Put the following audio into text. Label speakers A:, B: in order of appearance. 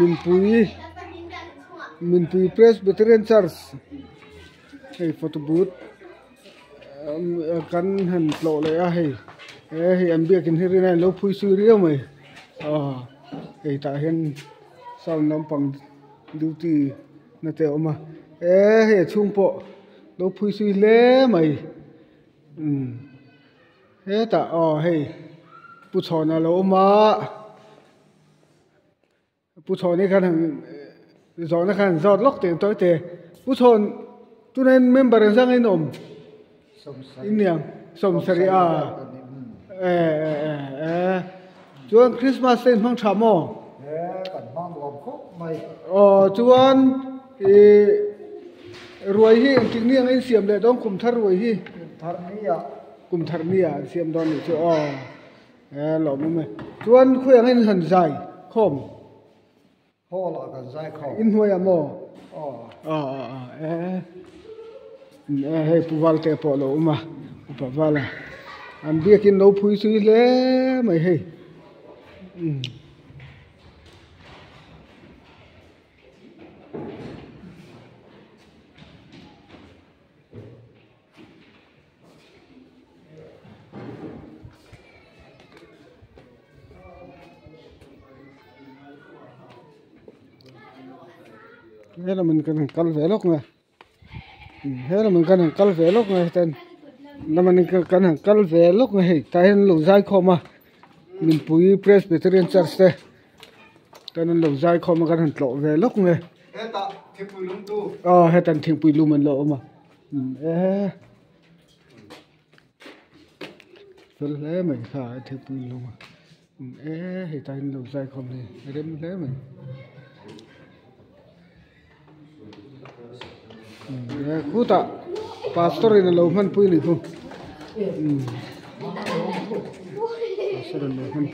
A: Minpui Minpui Presbyterian Church hei photo booth kan han tlawh leh a hei he hei an biakin hi rin a lo phui zui riau mai aw hei tah hian sound lampang duty na te a awm a he hei a chhung pawh lo phui zui hle mai umm hetah aw hei pu chhawna a lo awm a. Pu Chhawn hi khan han zawhna khan han zawt lawk teh tawih te. Pu Chhawn tuna in member ang zang in awm in niang sawmsarih a e e e e chuan Christmas te in hmang tha maw?
B: E kan hmang nuam khawp mai.
A: Aw chuan i ruai hi engtik ni ang in siam leh dawn kum thar ruai hi?
B: Kum thar ni ah.
A: Kum thar ni ah an siam dawn nih chu aw. He lawm awm e. Chuan khawi ang in han zai khawm?
B: Hall ah kan zai khawm.
A: In hnuai ah maw?
B: Aw.
A: Aw aw aw e. E hei Pu Valte pawh a lo awm a, Upa Vala. An biakin lo phui zui hle mai hei. Umm. Helamin kan han kal ve lawk mai helamin kan han kal ve lawk mai ten lamin kan han kal ve lawk mai hei tah hian an lo zai khawm a mipui presbyterian church te ten an lo zai khawm a kan han tlawh ve lawk mai aw hetah thingpui lum an lo awm a. E fel hle mai kha a thingpui lum a e hei tah hian lo zai khawm hi a rem hle mai e khutah pastor in alo hmanpui a ni khu pastor in alo hman.